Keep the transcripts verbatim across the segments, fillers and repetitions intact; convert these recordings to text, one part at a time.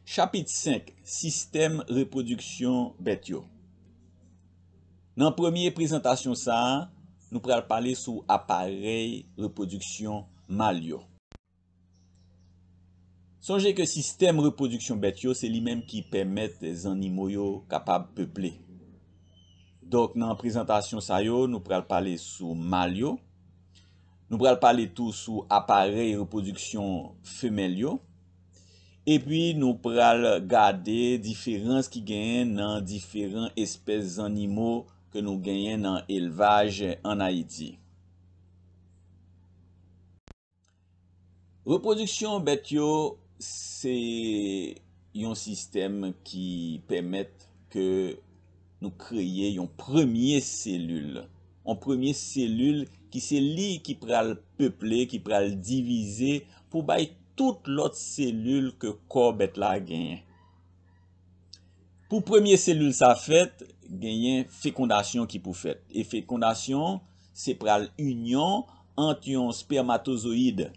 Chapit senk, sistèm repwodiksyon bèt yo. Nan premye prezantasyon sa a, nou pral pale sou aparèy repwodiksyon mal yo. Sonje ke sistèm repwodiksyon bèt yo se li menm ki pèmèt zannimo yo kapab peple. Donk, nan prezantasyon sa yo, nou pral pale sou mal yo. Nou pral pale tou sou aparèy repwodiksyon femèl yo. Epi, nou pral gade diferans ki genyen nan diferan espès zannimo ke nou genyen nan elvaj ann Ayiti. Repwodiksyon bèt yo se yon sistèm ki pèmèt ke nou kreye yon premye selil. Yon premye selil ki se li ki pral peple, ki pral divize pou bay tout lòt selil ke kò bèt la genyen. Pou premye selil sa fèt, genyen fekondasyon ki pou fèt. E fekondasyon, se pral inyon ant yon spèmatozoyid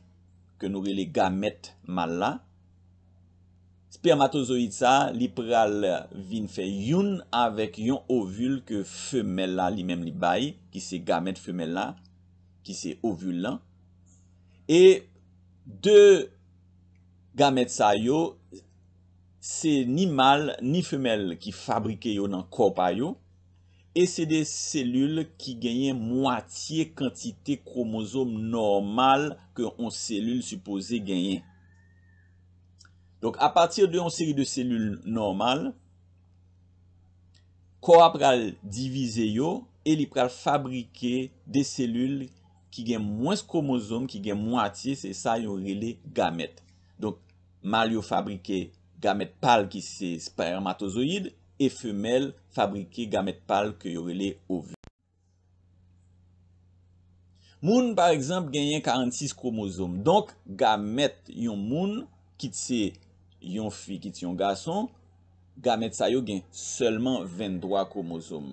ke nou rele gamèt mal la. Spèmatozoyid sa, li pral vin fè youn avèk yon ovil ke femèl la li menm li bay, ki se gamèt femèl la, ki se ovil lan. E de gamèt sa yo, se ni mal ni femèl ki fabrike yo nan kò pa yo, e se de selil ki genyen mwatye kantite kwomozòm nòmal ke yon selil sipoze genyen. Donk, apati de yon seri de selil nòmal, kò a pral divize yo e li pral fabrike de selil ki gen mwens kwomozòm, ki gen mwatye, se sa yo rele gamèt. Donk, mal yo fabrike gamèt pal ki se spèmatozoyid e femèl fabrike gamèt pal ke yo rele ovil. Moun, pa egzanp, genyen karannsis kwomozòm. Donk, gamèt yon moun, kit se yon fi, kit se yon gason, gamèt sa yo gen sèlman venntwa kwomozòm.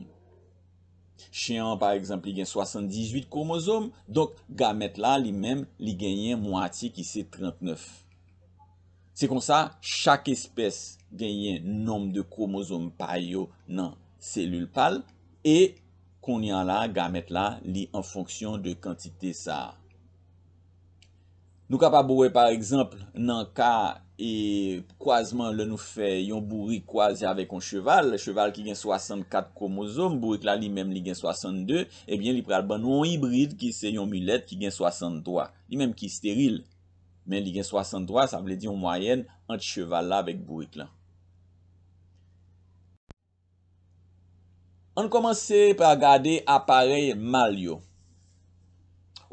Chen an, pa egzanp, li gen swasanndizuit kwomozòm, donk gamèt la, li menm, li genyen mwatye ki se trannèf. Se konsa, chak espès genyen nonb de kwomozòm pa yo nan selil pa l, e kounye a la, gamèt la, li an fonksyon de kantite sa a. Nou kapab wè, pa egzanp, nan ka e kwazman lè nou fè yon bourik kwaze avèk yon cheval, cheval ki gen swasannkat kwomozòm, bourik la li menm li gen swasannde, ebyen li pral ban nou yon ibrid ki se yon milèt ki gen swasanntwa, li menm ki esteril. Men li gen swasanntwa, sa vle di yon mwayèn ant cheval la avèk bourik lan. Ann kòmanse pa gade aparèy mal yo.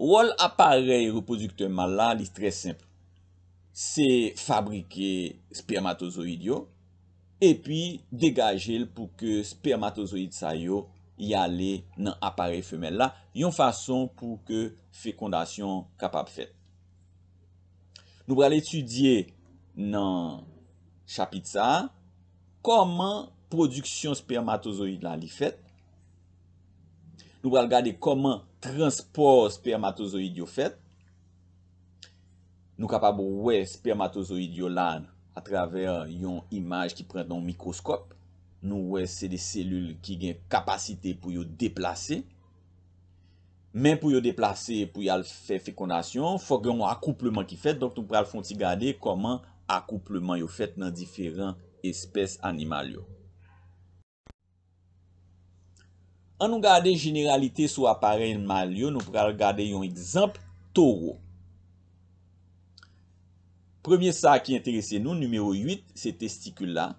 Wòl aparèy repwodiktè mal la, li trè senp. Se fabrike spèmatozoyid yo, epi degaje l pou ke spèmatozoyid sa yo y ale nan aparèy femèl la, yon fason pou ke fekondasyon kapab fèt. Nou pral etidye nan chapit sa a kòman pwodiksyon spèmatozoyid la li fèt. Nou pral gade kòman transpò spèmatozoyid yo fèt. Nou kapab wè spèmatozoyid yo la atravè yon imaj ki pran nan yon mikwoskòp. Nou wè se de selil ki gen kapasite pou yo deplase. Men pou yo deplase, pou y al fè fekondasyon, fòk gen yon akoupleman ki fèt. Donk, nou pral fè yon ti gade kòman akoupleman yo fèt nan diferan espès animal yo. Ann nou gade jeneralite sou aparèy mal yo, nou pral gade yon egzanp towo. Premye sa ki enterese nou, nimewo uit, se testikil la.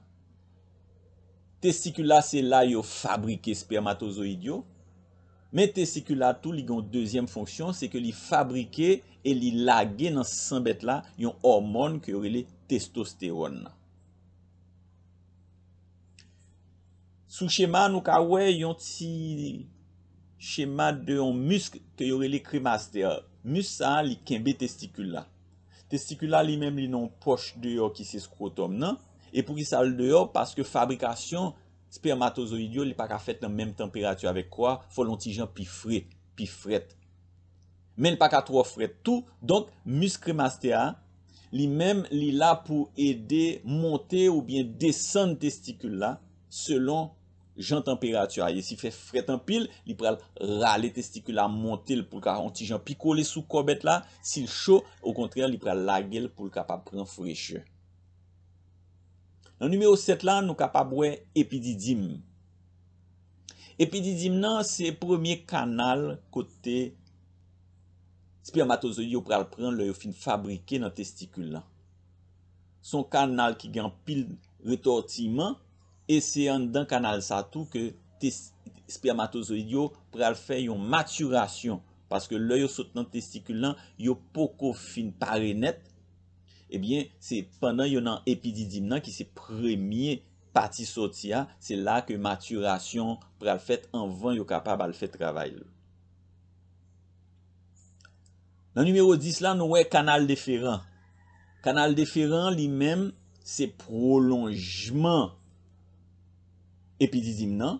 Testikil la, se la yo fabrike spèmatozoyid yo. Men testikil la tou, li gen yon dezyèm fonksyon, se ke li fabrike e li lage nan san bèt la yon òmòn ke yo rele testostewòn nan. Sou chema, nou ka wè yon ti chema de yon misk ke yo rele kremastè. Misk sa a, li kenbe testikil la. Testikil la, li menm, li nan yon pòch deyò ki se skwotòm nan. E poukisa l deyò? Paske fabrikasyon spèmatozoyid yo, li pa ka fèt nan menm tanperati avèk kò a, fò l yon ti jan pi fre, pi frèt. Men l pa ka twò frèt tou, donk, misk kremastè a, Li menm, li la pou ede monte oubyen desann testikil la selon jan tanperati a ye. Si fè frèt anpil, li pral rale testikil la, monte l pou l ka yon ti jan pikole sou kò bèt la. Si l cho, okontrè, li pral lage l pou l kapab pran frechè. Nan nimewo sèt la, nou kapab wè epididim. Epididim nan, se premye kanal kote espèmatozoyid yo pral pran lè yo fin fabrike nan testikil lan. Se yon kanal ki gen anpil retòtiman, e se anndan kanal sa tou ke tes-, espèmatozoyid yo pral fè yon matirasyon. Paske lè yo sot nan testikil lan, yo poko fin pare nèt. Ebyen, se pandan yo nan epididim nan, ki se premye pati sòti a, se la ke matirasyon pral fèt anvan yo kapab al fè travay yo. Nan nimewo dis la, nou wè kanal deferan. Kanal deferan, li menm, se pwolonjman epididim nan.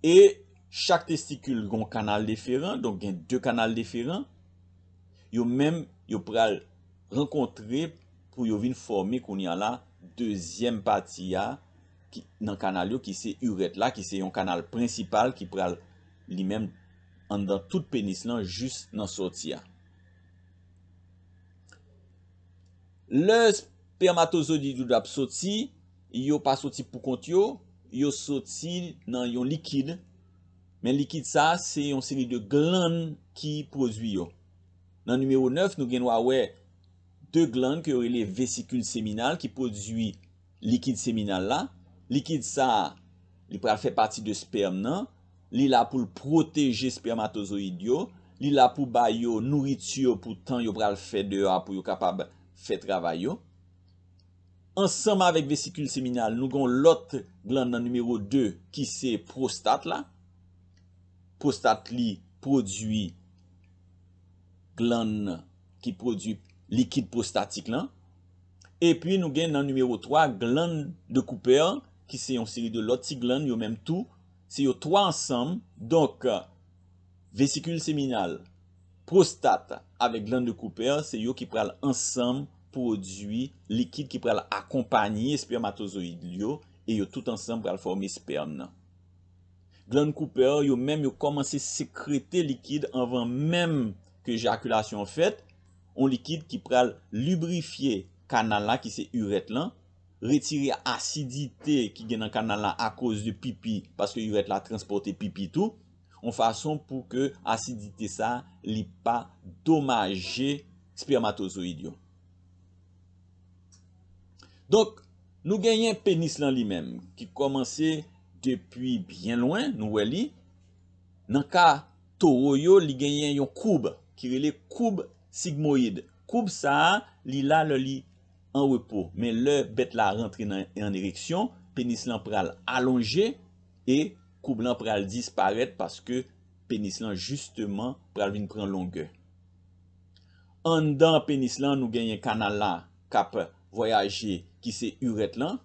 E chak testikil gen yon kanal deferan, donk gen de kanal deferan. Yo menm, yo pral rankontre pou yo vin fòme kounye a la dezyèm pati a ki, nan kanal yo, ki se irèt la, ki se yon kanal prensipal ki pral li menm anndan tout penis lan jis nan sòti a. Lè espèmatozoyid yo ap soti, yo pa soti pou kont yo, yo soti nan yon likid. Men likid sa a, se yon seri de glann ki pwodui yo. Nan nimewo nèf, nou gen dwa wè de glann ke yo rele vesikil seminal ki pwodui likid seminal la. Likid sa a, li pral fè pati de espèm nan. Li la pou l pwoteje espèmatozoyid yo. Li la pou ba yo nouriti pou tan yo pral fè deyò a pou yo kapab fè travay yo. Ansanm avèk vesikil seminal, nou gen yon lòt glann nan nimewo de ki se pwostat la. Pwostat li pwodui glann ki pwodui likid pwostatik lan. Epi nou gen nan nimewo twa glann de Cooper, ki se yon seri de lòt ti glann, yo menm tou, se yo twa ansanm. Donk, vesikil seminal, pwostat avèk glann de Cooper, se yo ki pral ansanm pwodui likid ki pral akonpaye espèmatozoyid yo, e yo tout ansanm pral fòme espèm nan. Glann Cooper yo menm yo kòmanse sekrete likid anvan menm ke ejakilasyon an fèt, yon likid ki pral librifye kanal la ki se irèt lan, retire asidite ki gen nan kanal la akoz de pipi, paske irèt la transpòte pipi tou, yon fason pou ke asidite sa li pa domaje espèmatozoyid yo. Donk, nou genyen penis lan li menm, ki kòmanse depi byen lwen, nou wè li. Nan ka towo yo, li genyen yon koub ki rele koub sigmoyid. Koub sa a, li la lè li an repo. Men lè bèt la rantre nan, an ereksyon, penis lan pral alonje e koub lan pral disparèt paske penis lan jisteman pral vin pran longè. Anndan penis lan, nou genyen kanal la k ap vwayaje, ki se irèt lan.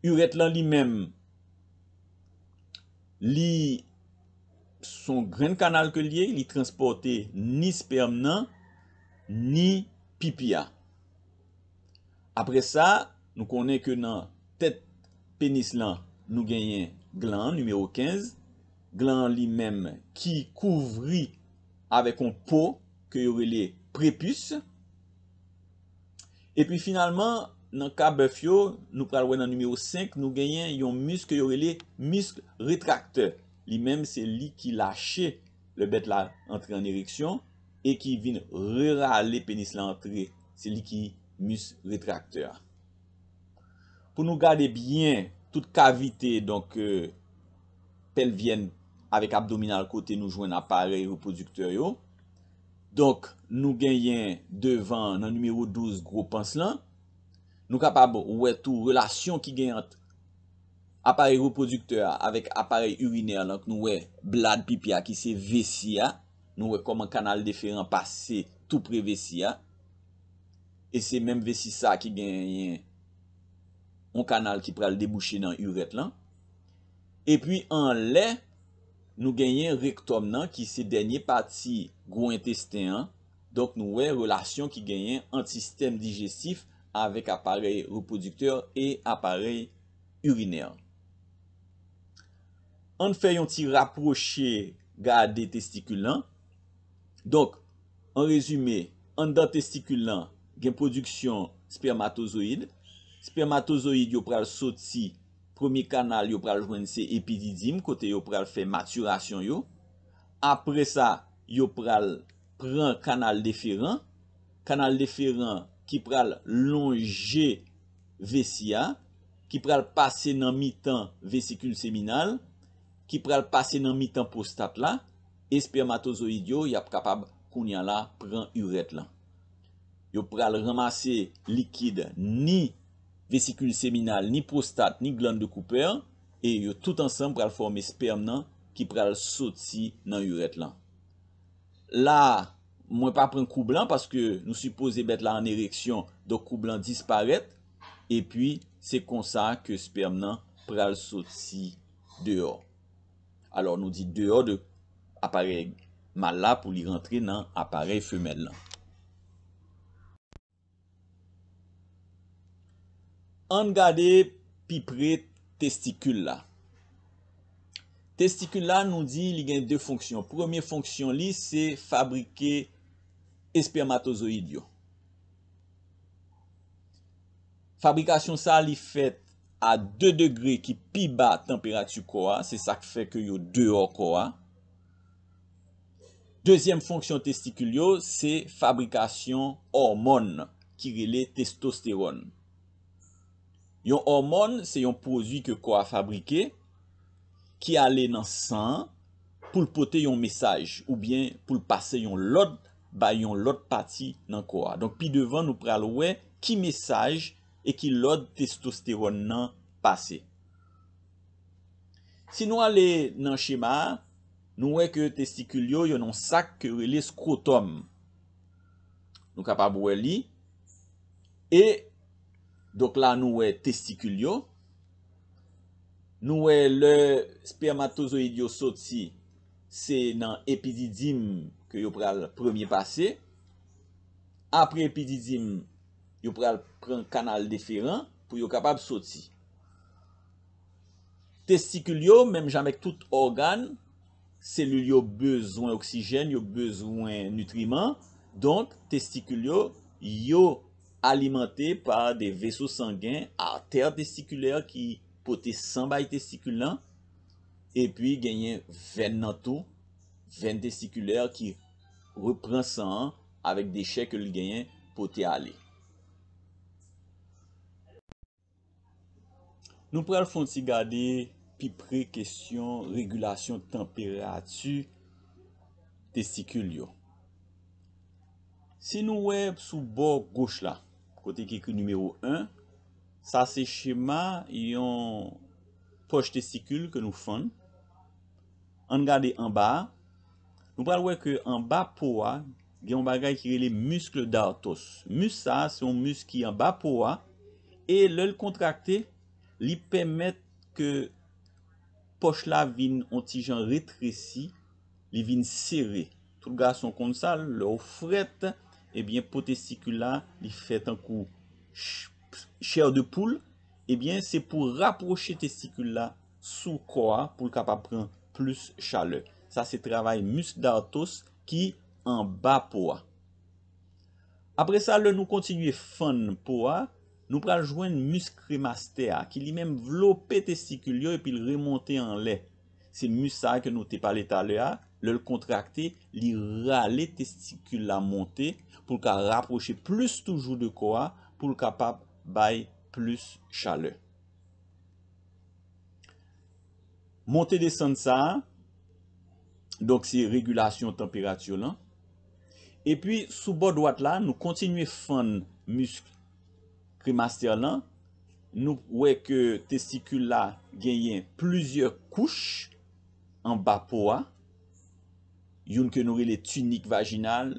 Irèt lan li menm, li s on grenn kanal ke l ye, li transpòte ni espèm nan, ni pipi a. Apre sa, nou konnen ke nan tèt penis lan, nou genyen glan an, nimewo kenz. Glan an li menm ki kouvri avèk yon po ke yo rele prepis. Epi finalman, nan ka bèf yo, nou pral wè nan nimewo senk, nou genyen yon misk ke yo rele misk retraktè. Li menm, se li ki lache lè bèt la antre an ereksyon e ki vin rerale penis la antre. Se li ki misk retraktè a. Pou nou gade byen tout kavite, donk, euh, pèlvyèn avèk abdominal kote nou jwenn aparèy repwodiktè yo. Donk, nou genyen devan nan nimewo douz gwo pans lan. Nou kapab wè tou relasyon ki gen ant aparèy repwodiktè a avèk aparèy irinè lan, k nou wè blad pipi a ki se vesi a. Nou wè kòman kanal deferan pase tou pre vesi a. E se menm vesi sa ki genyen yon kanal ki pral debouche nan irèt lan. Epi anlè, nou genyen rektòm nan ki se dènye pati gwo entesten an. Donk, nou wè relasyon ki genyen ant sistèm dijestif avèk aparèy repwodiktè e aparèy irinè. Ann fè yon ti rapwoche gade testikil lan. Donk, an rezime, anndan testikil lan, gen pwodiksyon espèmatozoyid. Espèmatozoyid yo pral soti, premye kanal yo pral jwenn se epididim, kote yo pral fè matirasyon yo. Apre sa, yo pral pran kanal deferan. Kanal deferan ki pral lonje vesi a, ki pral pase nan mitan vesikil seminal, ki pral pase nan mitan pwostat la, espèmatozoyid yo, y ap kapab kounye a la pran irèt lan. Yo pral ranmase likid ni vesikil seminal, ni pwostat, ni glann de Cooper, e yo tout ansanm pral fòme espèm nan ki pral soti nan irèt lan. La, mwen pa pran koub lan paske nou sipoze bèt la an ereksyon, donk koub lan disparèt, epi se konsa ke espèm nan pral soti deyò. Alò, nou di deyò de aparèy mal la pou li rantre nan aparèy femèl lan. Ann gade pi pre testikil la. Testikil la, nou di li gen de fonksyon. Premye fonksyon li, se fabrike espèmatozoyid yo. Fabrikasyon sa, li fèt a de degre ki pi ba tanperati kò a, se sa k fè ke yo deyò kò a. Dezyèm fonksyon testikil yo, se fabrikasyon òmòn ki rele testostewòn. Yon òmòn, se yon pwodui ke kò a fabrike, ki ale nan san an pou l pote yon mesaj, oubyen pou l pase yon lòd bay yon lòt pati nan kò a. Donk, pi devan, nou pral wè ki mesaj e ki lòd testostewòn nan pase. Si nou ale nan chema a, nou wè ke testikil yo, yo nan yon sak ke rele skwotòm. Nou kapab wè li. E, donk la, nou wè testikil yo. Nou wè lè espèmatozoyid yo soti, se nan epididim ke yo pral premye pase. Apre epididim, yo pral pran kanal deferan pou yo kapab soti. Testikil yo, menm jan avèk tout ògàn, selil yo bezwen oksijèn, yo bezwen nitriman. Donk, testikil yo, yo alimante pa de veso sangen, artè testikilè ki pote san bay testikil lan. Epi genyen vèn nan tou, vèn testikilè ki repran san an avèk dechè ke l genyen pote ale. Nou pral fè yon ti gade pi pre kesyon regilasyon tanperati testikil yo. Si nou wè sou bò goch la, kote ki ekri nimewo en, sa se chema yon pòch testikil ke nou fann. Ann gade anba a. Nou pral wè ke anba po a, gen yon bagay ki rele misk Dartos. Misk sa a, se yon misk ki anba po a, e lè l kontrakte, li pèmèt ke pòch la vin yon ti jan retresi, li vin sere. Tout gason konn sa, lè w frèt, ebyen, po testikil la, li fè tankou ch-, chè de poul, ebyen, se pou rapwoche testikil la sou kò a pou l kapab pran plis chalè. Sa se travay misk Dartos ki anba po a. Apre sa, lè nou kontinye fann po a, nou pral jwenn misk kremastè a, ki li menm vlope testikil yo epi l remonte anlè. Se misk sa a ke nou te pale talè a, lè l kontrakte, li rale testikil la monte pou l ka rapwoche plis toujou de kò a, pou l kapab bay plis chalè. Monte desann sa a, donk se regilasyon tanperati lan. Epi sou bò dwat la, nou kontinye fann misk kremastè lan. Nou wè ke testikil la genyen plizyè kouch anba po a. Youn ke nou rele tinik vajinal,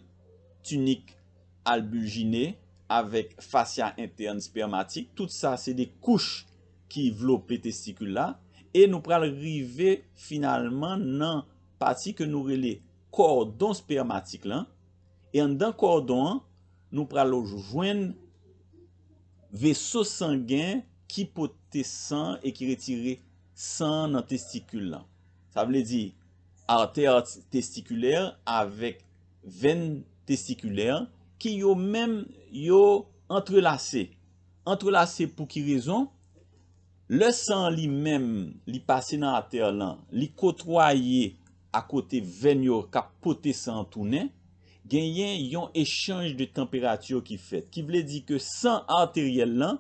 tinik albiljine, avèk fasya entèn espèmatik. Tout sa se de kouch ki vlope testikil la. E nou pral rive finalman nan pati ke nou rele kòdon espèmatik lan. E anndan kòdon an, nou pral jwenn veso sangen ki pote san e ki retire san nan testikil lan. Sa vle di, artè testikilè avèk venn testikilè ki yo menm yo antrelase. Antrelase pou ki rezon? Lè san an li menm, li pase nan artè lan, li kotwaye akote venn yo k ap pote san an tounen, genyen yon echanj de tanperati ki fèt. Ki vle di ke san arteryèl lan,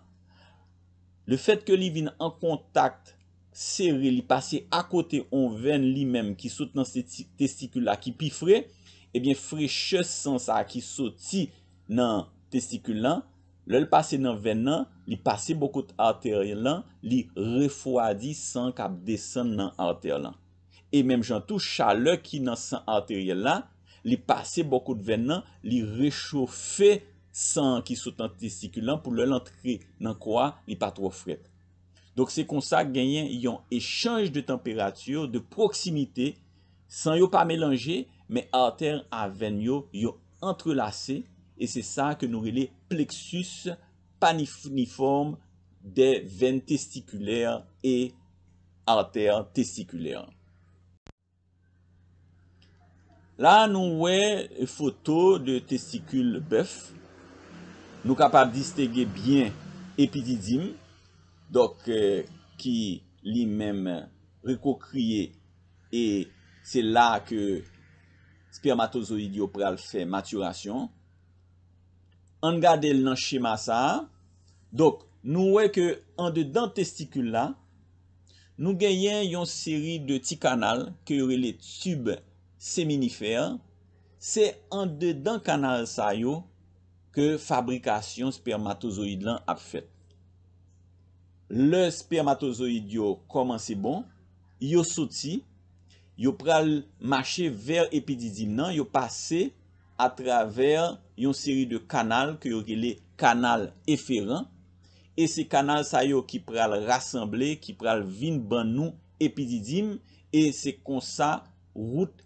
lefètke li vin an kontak sere, li pase akote yon venn li menm ki sot nan testi-, testikil la ki pi fre, ebyen frechè san sa ki soti nan testikil lan, lè l pase nan venn nan, li pase bò kot artè lan, li refwadi san k ap desann nan artè lan. E menm jan tou, chalè ki nan san arteryèl la, li pase bò kot venn nan, li rechofe san ki sot nan testikil lan pou lè l antre nan kò a, li pa twò frèt. Donk, se konsa genyen yon echanj de tanperati, de pwoksimite, san yo pa melanje, men artè a venn yo, yo antrelase, e se sa ke nou rele pleksis panifòm dè venn testikilè e artè testikilè. La, nou wè foto de testikil bèf. Nou kapab distenge byen epididim, donk, eh, ki li menm rekokriye, e se la ke spèmatozoyid yo pral fè matirasyon. Ann gade l nan chema sa a. Donk, nou wè ke andedan testikil la, nou genyen yon seri de ti kanal ke yo rele tib seminifè. Se andedan kanal sa yo ke fabrikasyon spèmatozoyid lan ap fèt. Lè spèmatozoyid yo kòmanse bon, yo soti, yo pral mache vè epididim nan, yo pase atravè yon seri de kanal ke yo rele kanal eferan, e se kanal sa yo ki pral rasanble, ki pral vin ban nou epididim, e se konsa wout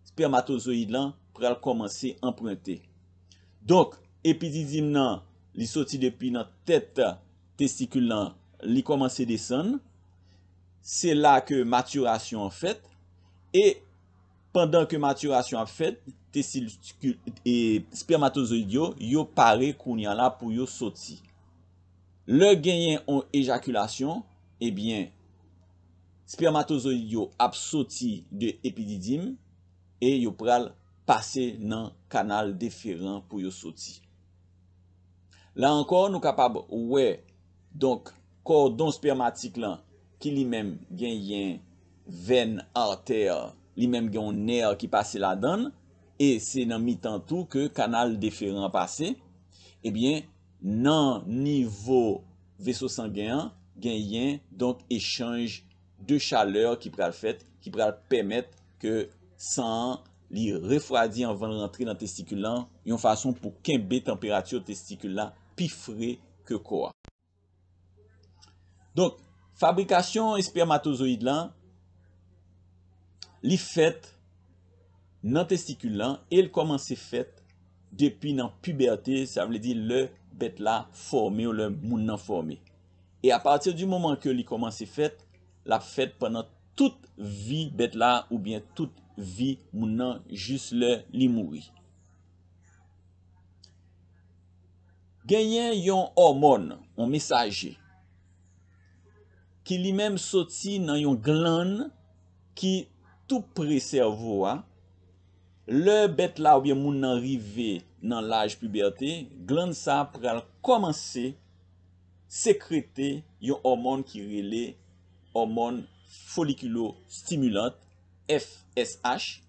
spèmatozoyid lan pral kòmanse anprente. Donk, epididim nan, li soti depi nan tèt testikil lan, li kòmanse desann. Se la ke matirasyon an fèt. E pandan ke matirasyon ap fèt, testikil, e spèmatozoyid yo, yo pare kounye a la pou yo soti. Lè genyen yon ejakilasyon, ebyen, spèmatozoyid yo ap soti de epididim e yo pral pase nan kanal deferan pou yo soti. La ankò, nou kapab wè, donk, kòdon spèmatik lan, ki li menm genyen venn, artè, li menm gen yon nè ki pase ladan l, e se nan mitan tou ke kanal deferan pase. Ebyen, nan nivo veso sangen an, genyen, donk, echanj de chalè ki pral fèt, ki pral pèmèt ke san an li refwadi anvan l rantre nan testikil lan, yon fason pou kenbe tanperati testikil la pi fre ke kò a. Donk, fabrikasyon espèmatozoyid lan, li fèt nan testikil lan e l kòmanse fèt depi nan pibète, sa vle di lè bèt la fòme ou lè moun nan fòme. E apati di moman ke li kòmanse fèt, l ap fèt pandan tout vi bèt la oubyen tout vi moun nan jis lè li mouri. Genyen yon òmòn, yon mesaje, ki li menm soti nan yon glann ki tou pre sèvo a. Lè bèt la oubyen moun nan rive nan laj pibète, glann sa a pral kòmanse sekrete yon òmòn ki rele òmòn folikilo stimulant, F S H.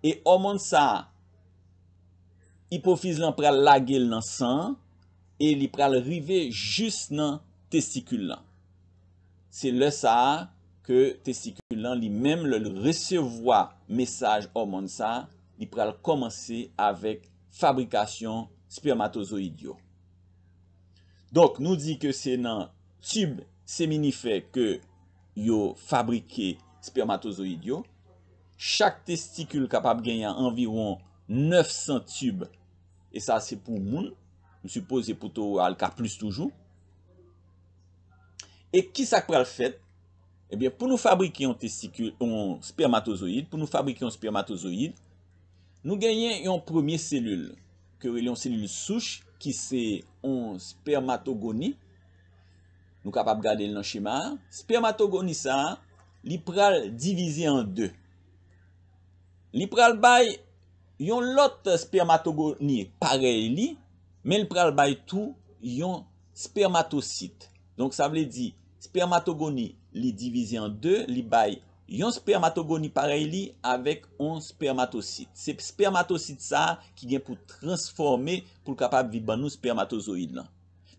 E òmòn sa a, ipofiz lan pral lage l nan san an e li pral rive jis nan testikil lan. Se lè sa a ke testikil lan li menm, lè l resevwa mesaj òmòn sa a, li pral kòmanse avèk fabrikasyon spèmatozoyid yo. Donk, nou di ke se nan tib seminifè ke yo fabrike spèmatozoyid yo. Chak testikil kapab genyen anviwon nèf san tib E sa se pou moun, m sipoze pou towo a, l ka plis toujou. E kisa k pral fèt? Ebyen, pou nou fabrike yon testikil, yon spèmatozoyid, pou nou fabrike yon spèmatozoyid, nou genyen yon premye selil, ke yo rele yon selil souch, ki se yon spèmatogoni. Nou kapab gade l nan chema a. Spèmatogoni sa a, li pral divize an de. Li pral bay yon lòt spèmatogoni parèy li, men li pral bay tou yon spèmatosit. Donk, sa vle di, spèmatogoni, li divize an de, li bay yon spèmatogoni parèy li avèk yon spèmatosit. Se spèmatosit sa a ki gen pou transfòme pou l kapab vin ban nou spèmatozoyid lan.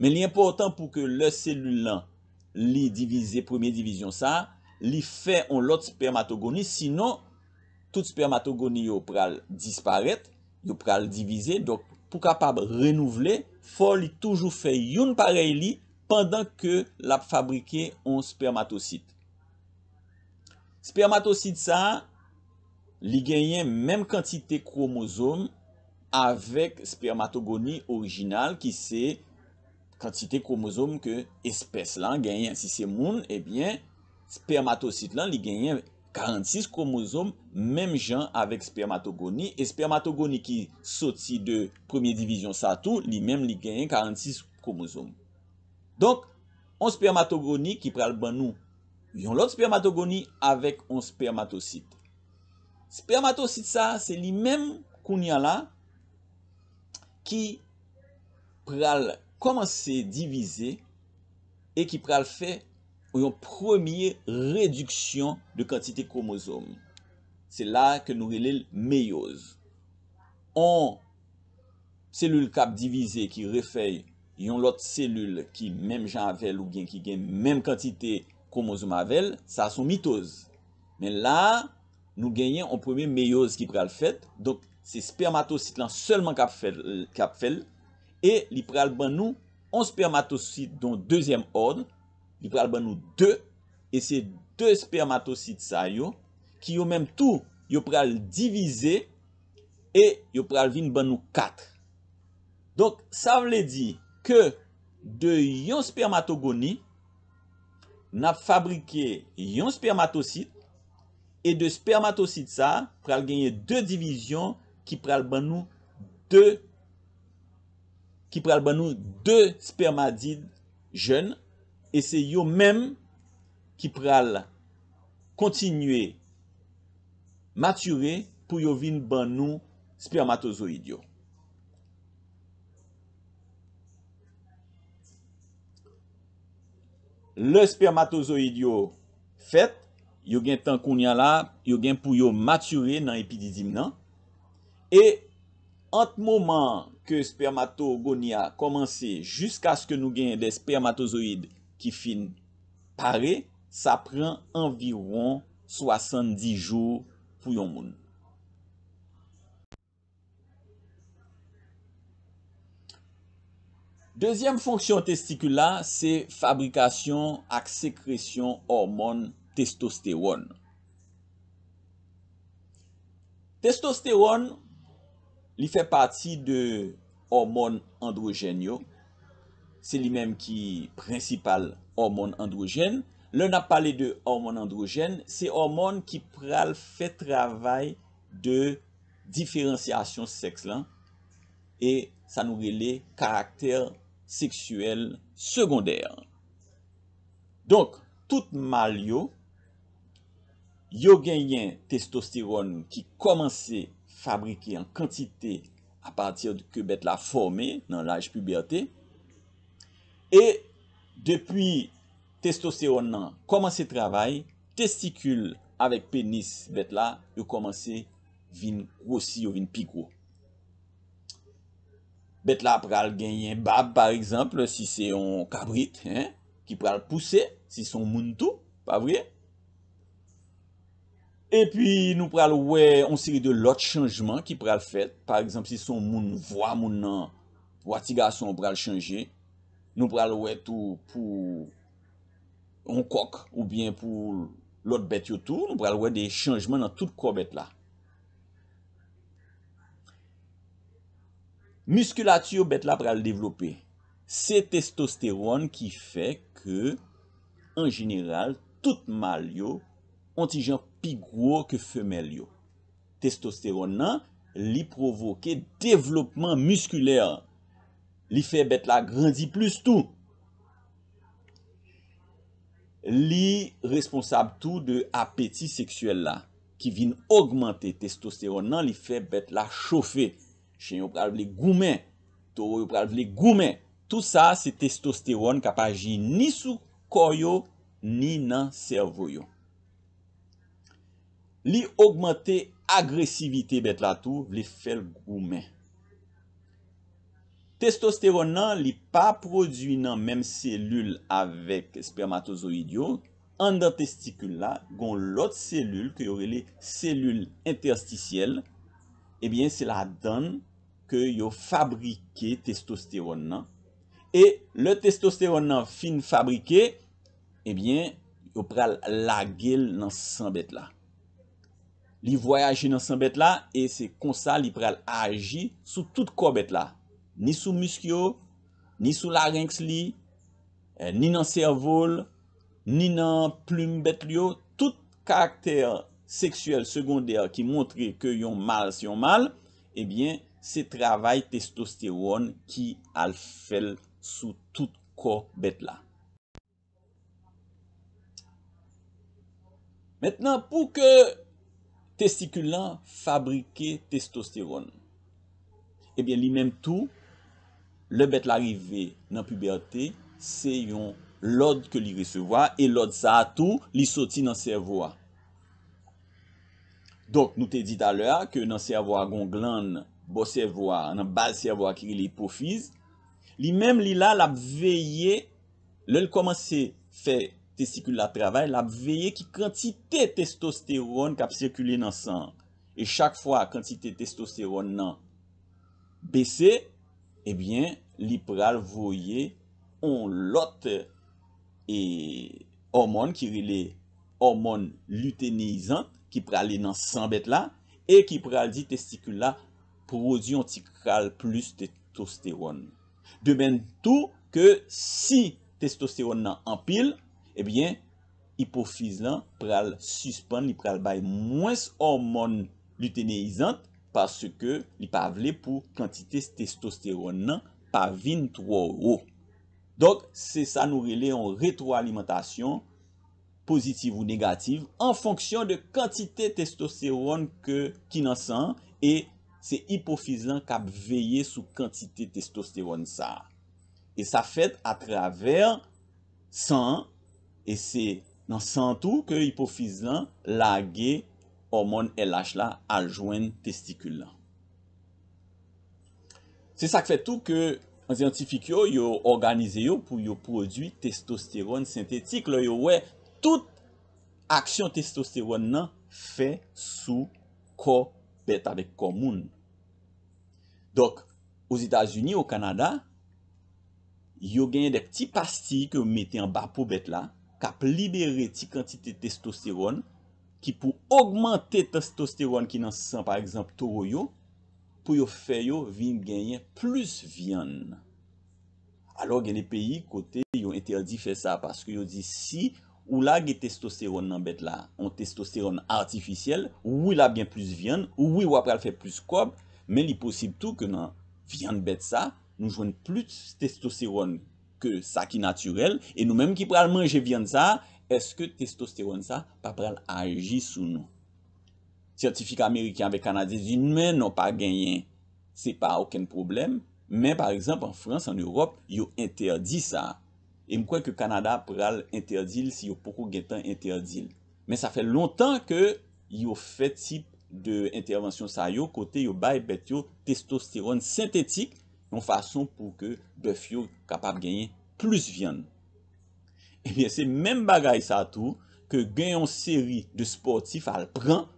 Men li enpòtan pou ke lè selil lan, li divize premye divizyon sa a, li fè yon lòt spèmatogoni, sinon tout spèmatogoni yo pral disparèt, yo pral divize. Donk, pou kapab renouvle, fò li toujou fè youn parèy li pandan ke l ap fabrike yon spèmatosit. Spèmatosit sa a, li genyen menm kantite kwomozòm avèk spèmatogoni orijinal, ki se kantite kwomozòm ke espès lan genyen. Si se moun, ebyen, spèmatosit lan, li genyen karannsis kwomozòm, menm jan avèk spèmatogoni. E spèmatogoni ki soti de premye divizyon sa tou, li menm, li genyen karannsis kwomozòm. Donk, yon spèmatogoni ki pral ban nou yon lòt spèmatogoni avèk yon spèmatosit. Spèmatosit sa a, se li menm kounye a la ki pral kòmanse divize e ki pral fè yon premye rediksyon de kantite kwomozòm. Se la ke nou rele l meyoz. On selil k ap divize, ki refè yon lòt selil ki menm jan avè l oubyen ki gen menm kantite kwomozòm avè l, sa se yon mitoz. Men la a, nou genyen yon premye meyoz ki pral fèt. Donk, se spèmatosit lan sèlman k ap fè l, k ap fè l. E li pral ban nou yon spèmatosit de dezyèm òd. Li pral ban nou de. E se de spèmatosit sa yo, ki yo menm tou, yo pral divize e yo pral vin ban nou kat. Donk, sa vle di ke de yon spèmatogoni, n ap fabrike yon spèmatosit, e de spèmatosit sa a, pral genyen de divizyon ki pral ban nou de, ki pral ban nou de spèmadid jèn, e se yo menm ki pral kontinye matire pou yo vin ban nou spèmatozoyid yo. Lè spèmatozoyid yo fèt, yo gen tan kounye a la, yo gen pou yo matire nan epididim nan. E ant moman ke spèmatogoni a kòmanse jiskaske nou genyen de spèmatozoyid ki fin pare, sa pran anviwon swasanndis jou pou yon moun. Dezyèm fonksyon testikil la, se fabrikasyon ak sekresyon òmòn testostewòn. Testostewòn, li fè pati de òmòn andwojèn yo. Se li menm ki prensipal òmòn andwojèn. Lè n ap pale de òmòn andwojèn, se òmòn ki pral fè travay de diferansyasyon sèks lan, e sa nou rele karaktè seksyèl segondè. Donk, tout mal yo, yo genyen testostewòn ki kòmanse fabrike an kantite apati ke bèt la fòme nan laj pibète. E depi testostewòn nan kòmanse travay, testikil avèk penis bèt la, yo kòmanse vin gwosi, yo vin pi gwo. Bèt la pral genyen bab, pa egzanp, si se yon kabrit, en, ki pral pouse, si se yon moun tou, pa vre? Epi nou pral wè yon seri de lòt chanjman ki pral fèt. Pa egzanp, si se yon moun, vwa moun nan, vwa ti gason an pral chanje. Nou pral wè tou pou yon kòk oubyen pou lòt bèt yo tou, nou pral wè de chanjman nan tout kò bèt la. Miskilati bèt la pral devlope. Se testostewòn ki fè ke, an jeneral, tout mal yo on ti jan pi gwo ke femèl yo. Testostewòn nan, li pwovoke devlopman miskilè. Li fè bèt la grandi plis tou. Li responsab tou de apeti seksyèl la, ki vin ogmante. Testostewòn nan, li fè bèt la chofe. Chen yo pral vle goumen, towo yo pral vle goumen. Tou sa, se testostewòn k ap aji ni sou kò yo, ni nan sèvo yo. Li ogmante agresivite bèt la tou, vle fè l goumen. Testostewòn nan, li pa pwodui nan menm selil avèk espèmatozoyid yo. Anndan testikil la, gon lòt selil ke yo rele selil entèstisyèl. Ebyen, se ladan l ke yo fabrike testostewòn nan. E lè testostewòn nan fin fabrike, ebyen, yo pral lage l nan san bèt la. Li vwayaje nan san bèt la e se konsa li pral aji sou tout kò bèt la. Ni sou misk yo, ni sou larenks li, eh, ni nan sèvo l, ni nan plim bèt li yo. Tout karaktè seksyèl segondè ki montre ke yon mal se yon mal, ebyen, se travay testostewòn ki al fè l sou tout kò bèt la. Mentnan, pou ke testikil lan fabrike testostewòn, ebyen, li menm tou, lè bèt la rive nan pibète, se yon lòd ke li resevwa, e lòd sa a tou, li soti nan sèvo a. Donk, nou te di talè a ke nan sèvo a, gon glann bò sèvo a, nan baz sèvo a ki rele ipofiz. Li menm, li la, l ap veye, lè l kòmanse fè testikil la travay, l ap veye ki kantite testostewòn k ap sikile nan san an. E chak fwa kantite testostewòn nan bese, ebyen, li pral voye on lòt, e, òmòn ki rele òmòn liteneyizan ki prale nan san bèt la e ki pral di testikil la pwodui on ti kral plis testostewòn. De menm tou ke si testostewòn nan anpil, ebyen, ipofiz lan pral sispann, li pral bay mwens òmòn liteneyizan paske li pa vle pou kantite testostewòn nan pa vin twò wo. Donk, se sa nou rele yon retwoalimantasyon pozitiv ou negativ an fonksyon de kantite testostewòn ke, ki nan san an, e se ipofiz lan k ap veye sou kantite testostewòn sa a. E sa fèt atravè san an, e se nan san an tou ke ipofiz lan lage òmòn L H la al jwenn testikil lan. Se sa k fè tou ke syantifik yo, yo òganize yo pou yo pwodui testostewòn sentetik lè yo wè tout aksyon testostewòn nan fè sou kò bèt avèk kò moun. Donk, Ozetazini, o Kanada, yo genyen de ti pastiy ke yo mete anba po bèt la, k ap libere ti kantite testostewòn ki pou ogmante testostewòn ki nan san, pa egzanp, towo yo, pou yo fè yo vin genyen plis vyann. Alò, gen de peyi kote yo entèdi fè sa, paske yo di si ou lage testostewòn nan bèt la, yon testostewòn atifisyèl, wi, l ap gen plis vyann, wi, w ap pral fè plis kòb, men li posib tou ke nan vyann bèt sa, nou jwenn plis testostewòn ke sa ki natirèl, e nou menm ki pral manje vyann sa, èske testostewòn sa pa pral aji sou nou? Syantifik ameriken avèk kanadyen di, men non, pa genyen, se pa okenn pwoblèm. Men, pa egzanp, an Frans, an Ewòp, yo entèdi sa. E m kwè ke Kanada pral entèdi l si yo poko gentan entèdi l. Men sa fè lontan ke yo fè tip de entèvansyon sa yo, kote yo bay bèt yo testostewòn sentetik, yon fason pou ke bèf yo kapab genyen plis vyann. Ebyen, se menm bagay sa tou ke gen yon seri de spòtif al pran,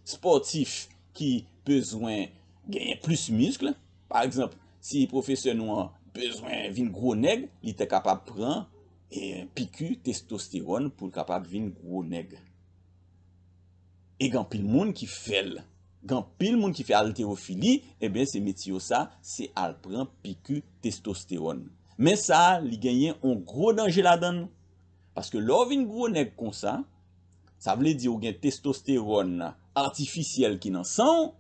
spòtif ki bezwen genyen plis misk. Pa egzanp, si pwofesè nou an bezwen vin gwo nèg, li te kapab pran, e, piki testostewòn pou l kapab vin gwo nèg. E gen anpil moun ki fè l. Gen anpil moun ki fè altewofili, ebyen, se metye yo sa, se al pran piki testostewòn. Men sa, li genyen yon gwo danje ladan l. Paske lè w vin gwo nèg konsa, sa vle di ou gen testostewòn atifisyèl ki nan san w,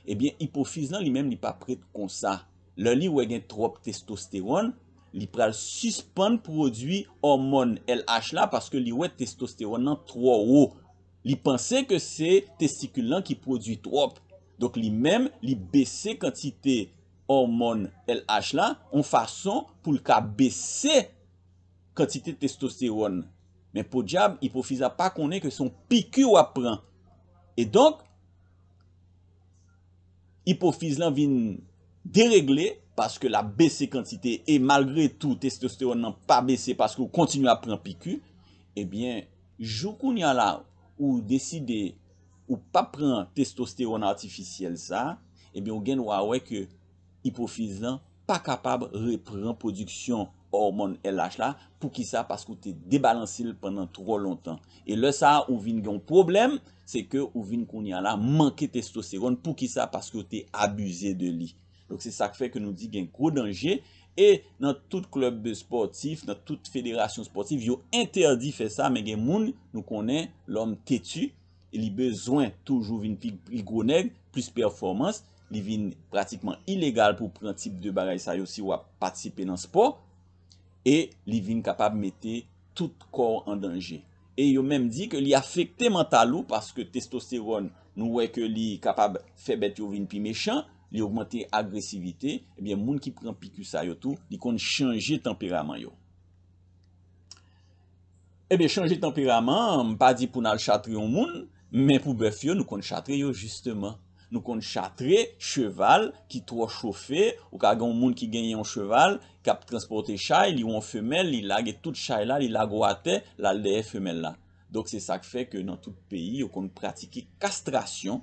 ebyen, ipofiz lan li menm li p ap ret konsa. Lè li wè gen twòp testostewòn, li pral sispann pwodui òmòn L H la paske li wè testostewòn nan twò wo. Li panse ke se testikil lan ki pwodui twòp. Donk li menm, li bese kantite òmòn L H la, yon fason pou l ka bese kantite testostewòn. Men podyab, ipofiz la pa konnen ke se yon piki w ap pran. E donk, ipofiz lan vin deregle paske l ap bese kantite e malgre tou testostewòn nan pa bese paske ou kontinye ap pran piki, ebyen, jou kounye a la ou deside ou pa pran testostewòn atifisyèl sa, ebyen, ou gen dwa wè ke ipofiz lan pa kapab repran pwodiksyon òmòn L H la. Poukisa? Paske ou te debalanse l pandan twò lontan. E lè sa a, ou vin gen yon pwoblèm, se ke ou vin kounye a la manke testostewòn. Poukisa? Paske ou te abize de li. Donk, se sa k fè ke nou di gen gwo danje. E nan tout klèb spòtif, nan tout federasyon spòtif, yo entèdi fè sa, men gen moun, nou konnen, lòm teti, li bezwen toujou vin pi, pi gwo nèg, plis pèfòmans, li vin pratikman ilegal pou pran tip de bagay sa yo si w ap patisipe nan spò, e li vin kapab mete tout kò w an danje. E yo menm di ke li afekte mantal ou paske testostewòn, nou wè ke li kapab fè bèt yo vin pi mechan, li ogmante agresivite, ebyen moun ki pran piki sa yo tou, li konn chanje tanperaman yo. Ebyen, chanje tanperaman, m pa di pou n al chatre yon moun, men pou bèf yo, nou konn chatre yo jisteman. Nou konn chatre cheval ki twò chofe, ou ka gen yon moun ki genyen yon cheval, k ap transpòte chay, li wè yon femèl, li lage tout chay la, li lage w atè, l al dèyè femèl la. Donk, se sa k fè ke nan tout peyi, yo konn pratike kastrasyon,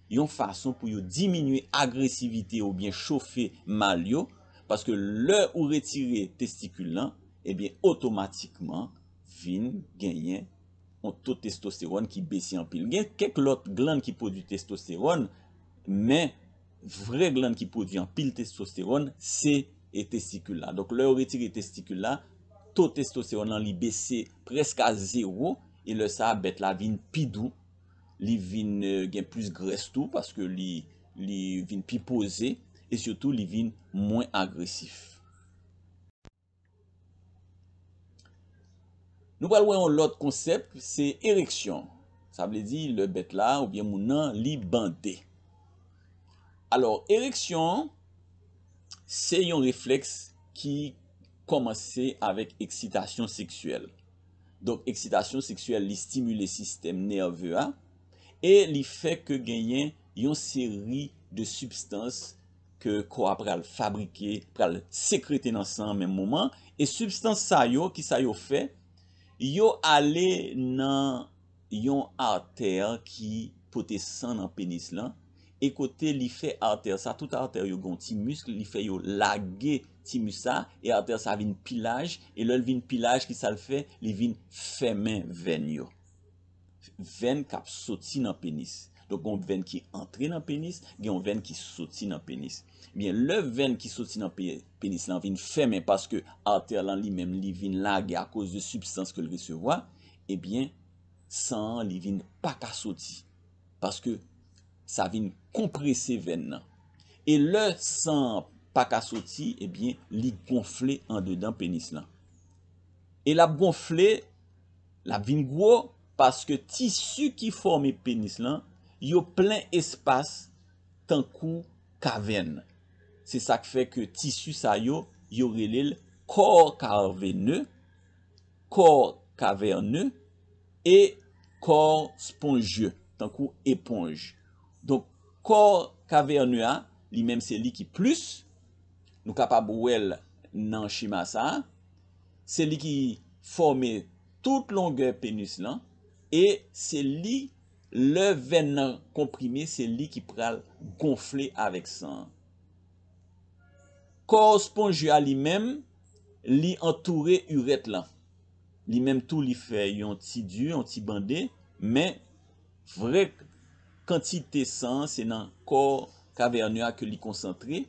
yon fason pou yo diminye agresivite oubyen chofe mal yo, paske lè ou retire testikil lan, ebyen, otomatikman, vin genyen yon to testostewòn ki bese anpil. Gen kèk lòt glann ki pwodui testostewòn, men vrè glann ki pwodui anpil testostewòn, se e testikil la. Donk, lè yo retire testikil la, to testostewòn lan li bese prèske a zewo, e lè sa a, bèt la vin pi dou, li vin, euh, gen plis grès tou, paske li, li vin pi poze, e sitou li vin mwen agresif. Nou pral wè yon lòt konsèp, se ereksyon. Sa vle di lè bèt la oubyen moun nan li bande. Alò, ereksyon an, se yon reflèks ki kòmanse avèk eksitasyon seksyèl. Donk, eksitasyon seksyèl, li stimile sistèm nève a e li fè ke genyen yon seri de sibstans ke kò a pral fabrike, pral sekrete nan san an menm moman. E sibstans sa yo, ki sa yo fè? Yo ale nan yon artè ki pote san nan penis lan. E kote li fè artè sa, tout artè yo gen yon ti misk, li fè yo lage ti misk sa, e artè sa vin pi laj, e lè l vin pi laj, ki sa l fè? Li vin fèmen vèn yo. Vèn k ap soti nan penis. Donk, gen yon vèn ki antre nan penis, gen yon vèn ki soti nan penis. Ebyen, lè vèn ki soti nan pe-, penis lan vin fèmen paske artè lan li menm li vin lage akoz de sibstans ke l resevwa, ebyen, san an li vin pa ka soti. Paske sa vin konprese vèn nan. E lè san an pa ka soti, ebyen, li gonfle andedan penis lan. E l ap gonfle, l ap vin gwo, paske tisi ki fòme penis lan, yo plen espas tankou kavèn. Se sa k fè ke tisi sa yo, yo rele l corps caverneux, corps caverneux e corps spongieux, tankou eponj. Donk, corps caverneux a, li menm se li ki plis, nou kapab wè l nan chema sa a, se li ki fòme tout longè penis lan, e se li, lè vèn nan konprime, se li ki pral gonfle avèk san an. Corps spongieux a li menm, li antoure irèt lan. Li menm tou, li fè yon ti di, yon ti bande, men vrè kantite san an, se nan kò kavènè a ke li konsantre,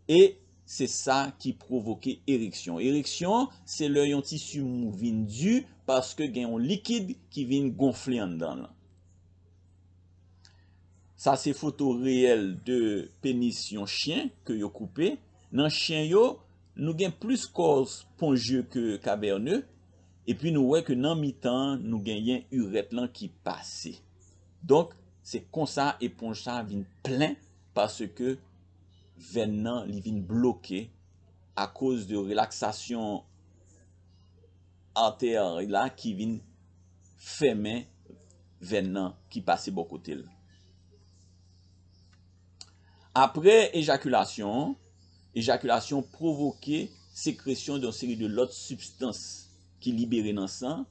e se sa ki pwovoke ereksyon. Ereksyon, se lè yon tisi mou vin di paske gen yon likid ki vin gonfle anndan l. Sa se foto reyèl de penis yon chen ke yo koupe. Nan chen yo, nou gen plis kò sponje ke kavène, epi nou wè ke nan mitan an, nou genyen irèt lan ki pase. Donk, se konsa eponj sa vin plen, paske vèn nan, li vin bloke akoz de relaksasyon atè la ki vin fèmen vèn nan ki pase bò kote l. Apre ejakilasyon, ejakilasyon pwovoke sekresyon de yon seri de lòt sibstans ki libere nan san,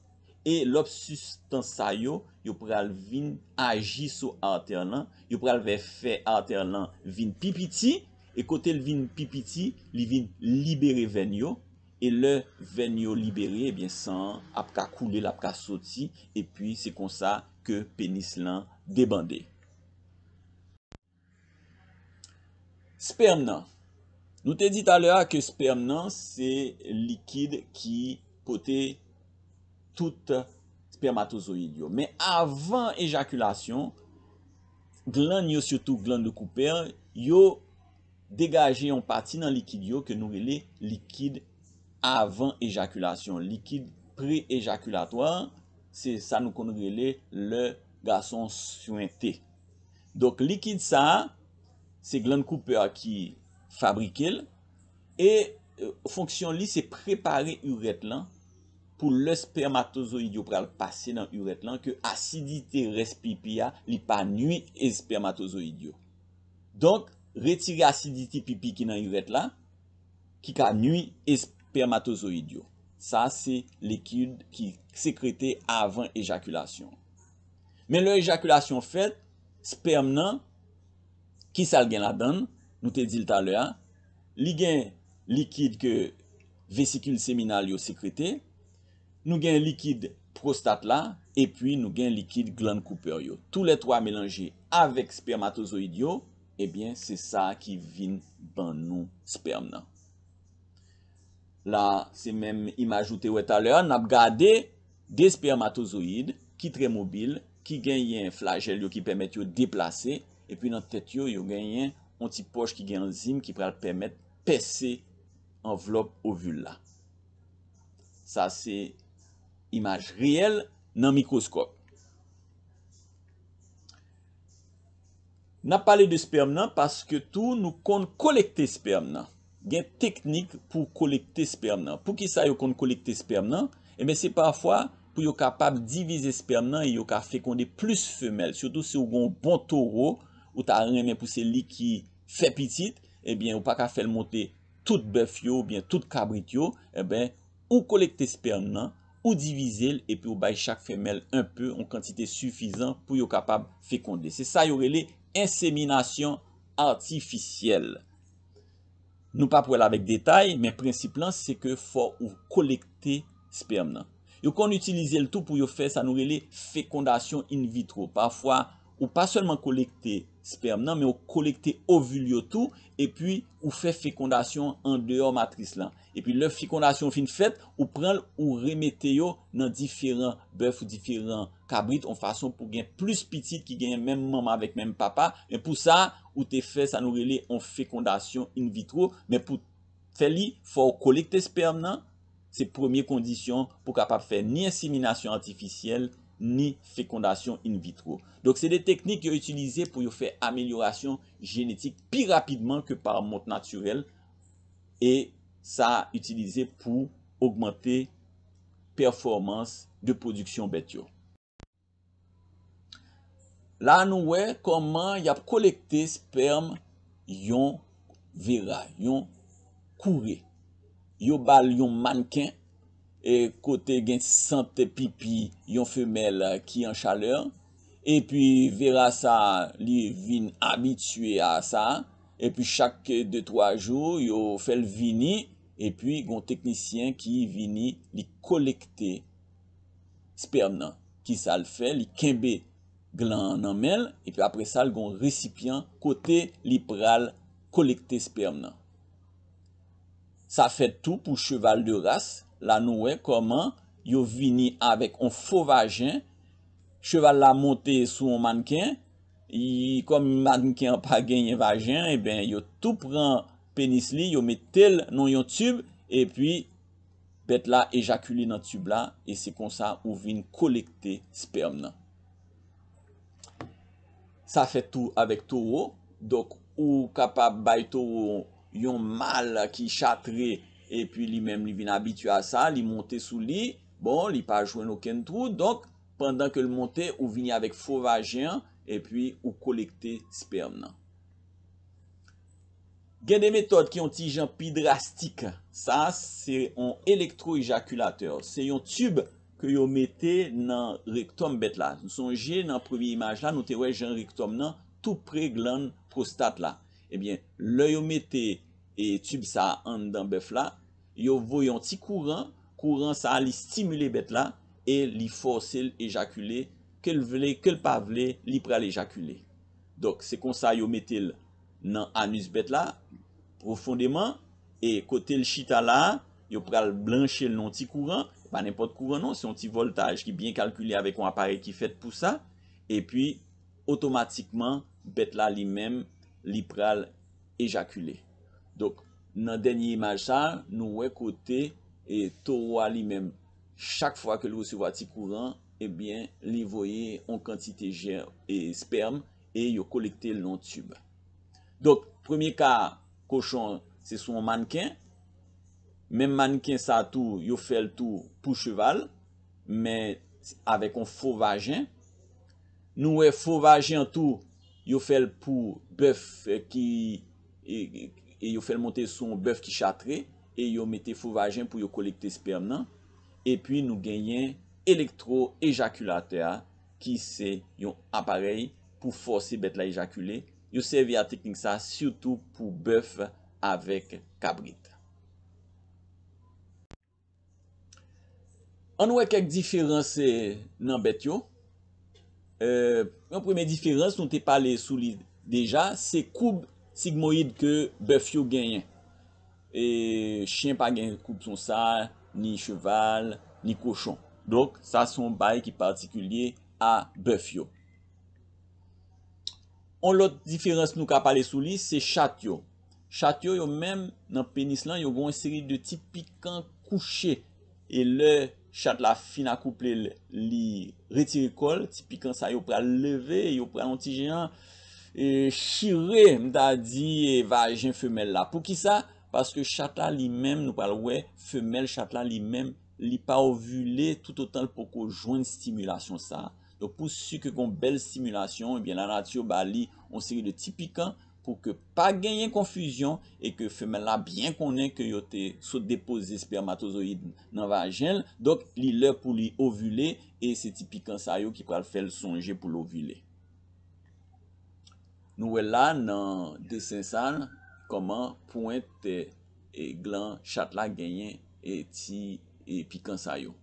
e lòt sibstans sa yo, yo pral vin aji sou atè lan, yo pral fè, fè atè lan vin pi piti, e kote l vin pi piti, li vin libere vèn yo, e lè vèn yo libere, ebyen, san an ap ka koule, l ap ka soti, epi se konsa ke penis lan debande. Spèm nan. Nou te di talè a ke spèm nan se likid ki pote tout spèmatozoyid yo. Men avan ejakilasyon, glann yo, sitou glann de Cooper, yo degaje yon pati nan likid yo ke nou rele likid avan ejakilasyon, likid pre-ejakilatwa, se sa nou konn rele lè gason swente. Donk, likid sa a, se glann Cooper ki fabrike l, e, e, fonksyon li se prepare irèt lan pou lè spèmatozoyid yo pral pase nan irèt lan, ke asidite rès pipi a, li pa nwi espèmatozoyid yo. Donk, retire asidite pipi ki nan irèt la, ki ka nwi espèmatozoyid yo. Sa se likid ki sekrete avan ejakilasyon. Men lè ejakilasyon fèt, spèm nan, kisa l gen ladan l? Nou te di l talè a, li gen likid ke vesikil seminal yo sekrete, nou gen likid pwostat la, epi nou gen likid glann Cooper yo. Toulètwa melanje avèk spèmatozoyid yo, ebyen, se sa ki vin ban nou spèm nan. La, se menm imaj ou te wè talè a, n ap gade de spèmatozoyid ki trè mobil, ki genyen flajèl yo ki pèmèt yo deplase, epi nan tèt yo, yo genyen yon ti pòch ki gen anzim ki pral pèmèt pèse anvlòp ovil la. Sa se imaj reyèl nan mikwoskòp. N ap pale de spèm nan paske tou nou konn kolekte spèm nan. Gen teknik pou kolekte spèm nan. Poukisa yo konn kolekte spèm nan? Ebyen, se pafwa pou yo kapab divize spèm nan e yo ka fekonde plis femèl. Sitou si w gen yon bon towo, ou ta renmen pou se li ki fè pitit, ebyen, ou pa ka fè l monte tout bèf yo oubyen tout kabrit yo, ebyen, ou kolekte spèm nan, ou divize l, epi ou bay chak femèl enpe, yon kantite sifizan pou yo kapab fekonde. Se sa yo rele enseminasyon atifisyèl. Nou p ap wè l avèk detay, men prensip lan, se ke fò ou kolekte spèm nan. Yo konn itilize l tou pou yo fè sa nou rele fekondasyon in vitro. Pafwa, ou pa sèlman kolekte spèm nan, men ou kolekte ovil yo tou, epi ou fè fekondasyon andeyò matris lan. Epi lè fekondasyon fin fèt, ou pran l, ou remete yo nan diferan bèf ou diferan kabrit, yon fason pou gen plis pitit ki gen menm manman avèk menm papa. Men pou sa, ou te fè sa nou rele yon fekondasyon in vitro. Men pou fè li, fò w kolekte spèm nan. Se premye kondisyon pou kapab fè ni enseminasyon atifisyèl, ni fekondasyon in vitro. Donk, se de teknik yo itilize pou yo fè amelyorasyon jenetik pi rapidman ke pa mòd natirèl, e sa itilize pou ogmante pèfòmans de pwodiksyon bèt yo. La, nou wè kòman y ap kolekte spèm yon vera, yon koure. Yo ba l yon mannken, e kote gen sant pipi yon femèl ki an chalè. Epi vera sa, li vin abitye a sa. Epi chak de twa jou, yo fè l vini. Epi gon teknisyen ki vini, li kolekte spèm nan. Kisa l fè? Li kenbe glan an nan men l, epi apre sa, l gen yon resipyan kote li pral kolekte spèm nan. Sa fèt tou pou cheval de ras. La, nou wè kòman yo vini avèk yon fo vajen. Cheval la monte sou yon mannken. Kòm mannken an pa genyen vajen, ebyen, yo tou pran penis li, yo mete l nan yon tib, epi bèt la ejakile nan tib la, e se konsa ou vin kolekte spèm nan. Sa fèt tou avèk towo. Donk, ou kapab bay towo yon mal ki chatre, epi li menm li vin abitye a sa, li monte sou li. Bon, li pa jwenn okenn twou. Donk, pandan ke l monte, ou vini avèk fo vajen an, epi ou kolekte spèm nan. Gen de metòd ki yon ti jan pi drastik. Sa, se yon elektwoejakilatè. Se yon tib ke yo mete nan rektòm bèt la. Nou sonje nan premye imaj la, nou te wè jan rektòm nan tou pre glann pwostat la. Ebyen, lè yo mete, e, tib sa anndan bèf la, yo voye yon ti kouran, kouran sa a, li stimile bèt la e li fòse l ejakile, ke l vle, ke l pa vle, li pral ejakile. Donk, se konsa yo mete l nan anis bèt la, pwofondeman, e kote l chita la a, yo pral branche l nan yon ti kouran, pa nenpòt kouran non, se yon ti vòltaj ki byen kalkile avèk yon aparèy ki fèt pou sa, epi otomatikman, bèt la li menm, li pral ejakile. Donk, nan dènye imaj sa a, nou wè kote, e, towo a li menm, chak fwa ke l resevwa ti kouran, ebyen, li voye yon kantite jè, e, spèm, e yo kolekte l nan yon tib. Donk, premye ka kochon an, se sou yon mannken. Menm mannken sa tou, yo fè l tou pou cheval, men avèk yon fo vajen. Nou wè fo vajen an tou, yo fè l pou bèf, e, ki, e, e yo fè l monte sou yon bèf ki chatre, e yo mete fo vajen pou yo kolekte spèm nan. Epi nou genyen elektwoejakilatè a, ki se yon aparèy pou fòse bèt la ejakile. Yo sèvi a teknik sa sitou pou bèf avèk kabrit. Ann wè kèk diferans, e, nan bèt yo. E, yon premye diferans, nou te pale sou li deja, se koub sigmoyid ke bèf yo genyen. E, chen pa gen koub konsa, ni cheval, ni kochon. Donk, sa se yon bagay ki patikilye a bèf yo. Yon lòt diferans nou ka pale sou li, se chat yo. Chat yo, yo menm, nan penis lan, yo gen yon seri de ti pikan kouche. E lè chat la fin akouple l, li retire kò l, ti pikan sa yo pral leve, yo pral yon ti jan, e, chire, m ta di, e, vajen femèl la. Poukisa? Paske chat la li menm, nou pral wè, femèl chat la li menm, li pa ovile toutotan l poko jwenn stimilasyon sa a. Donk, pou si ke gon bèl stimilasyon, ebyen, lanati ba li yon seri de ti pikan pou ke pa genyen konfizyon e ke femèl la byen konnen ke yo te sot depoze espèmatozoyid nan vajen l. Donk, li lè pou li ovile e se ti pikan sa yo ki pral fè l sonje pou l ovile. Nou wè la nan desen sa, kòman pwent, e, glan chat la genyen, e, ti, e, pikan sa yo.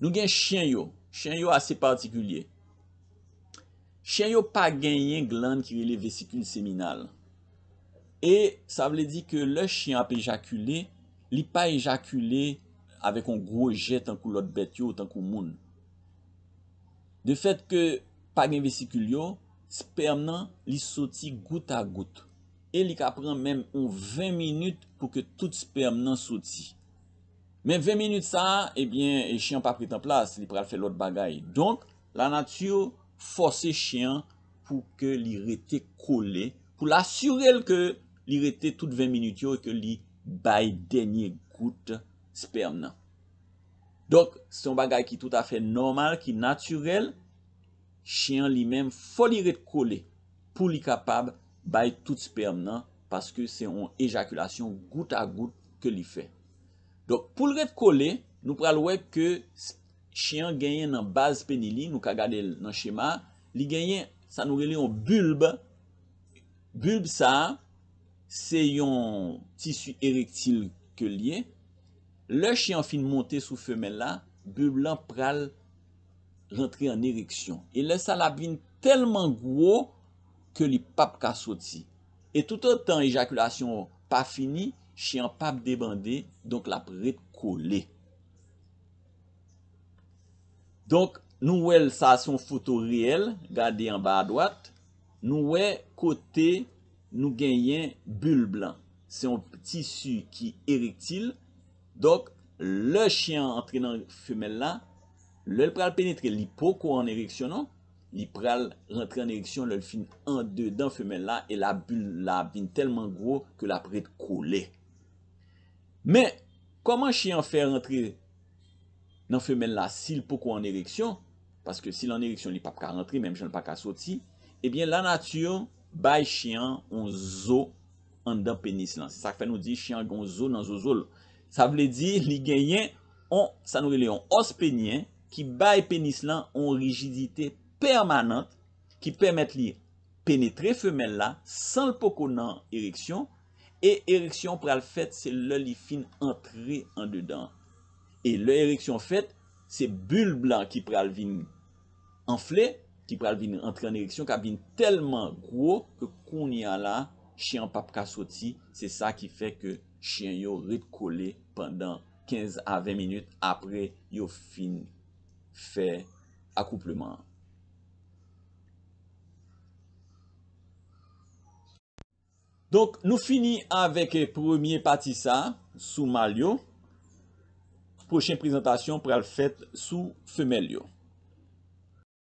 Nou gen chen yo. Chen yo ase patikilye. Chen yo pa genyen glann ki rele vesikil seminal. E sa vle di ke lè chen ap ejakile, li pa ejakile avèk yon gwo jè tankou lòt bèt yo, tankou moun. De fèt ke pa gen vesikil yo, spèm nan, li soti gout a gout. E li ka pran menm yon ven minit pou ke tout spèm nan soti. Men ven minit sa a, ebyen, e chen an p ap ret an plas, li pral fè lòt bagay. Donk, lanati fòse chen an pou ke li rete kole, pou l asire l ke li rete tout ven minit yo e ke li bay dènye gout spèm nan. Donk, se yon bagay ki toutafè nòmal, ki natirèl. Chen an li menm, fò li ret kole pou li kapab bay tout spèm nan, paske se yon ejakilasyon gout a gout ke li fè. Donk, pou l ret kole, nou pral wè ke s-, chen an genyen nan baz peni li, nou ka gade l nan chema, li genyen sa nou rele yon bilb. Bilb sa a, se yon tisi erektil ke l ye. Lè chen an fin monte sou femèl la, bilb lan pral rantre an ereksyon. E lè sa l ap vin tèlman gwo ke li p ap ka soti. E toutotan ejakilasyon pa fini, chen an p ap debande, donk l ap ret kole. Donk, nou wè l, sa se yon foto reyèl, gade anba adwat, nou wè kote nou genyen bil blan. Se yon tisi ki erektil. Donk, lè chen an antre nan femèl la, lè l pral penetre, li poko an ereksyon non, li pral rantre an ereksyon lè l fin andedan femèl la, e la bil la vin tèlman gwo ke l ap ret kole. Men, kòman chen an fè rantre nan femèl la si l poko an ereksyon? Paske si l an ereksyon, li p ap ka rantre, menm jan l pa ka soti. Ebyen, lanati bay chen an yon zo anndan penis lan. Se sa k fè nou di chen an gen yon zo nan zozo l. Sa vle di li genyen yon, sa nou rele yon os penyen ki bay penis lan yon rijidite pèmanant ki pèmèt li penetre femèl la san l poko nan ereksyon, e ereksyon pral fèt se lè li fin antre andedan. E lè ereksyon fèt, se bil blan ki pral vin anfle, ki pral vin antre an ereksyon, k ap vin tèlman gwo ke kounye a la, chen an p ap ka soti. Se sa ki fè ke chen yo ret kole pandan kenz a ven minit apre yo fin fè akoupleman an. Donk, nou fini avèk premye pati sa sou mal yo. Pwochen prezantasyon pral fèt sou femèl yo.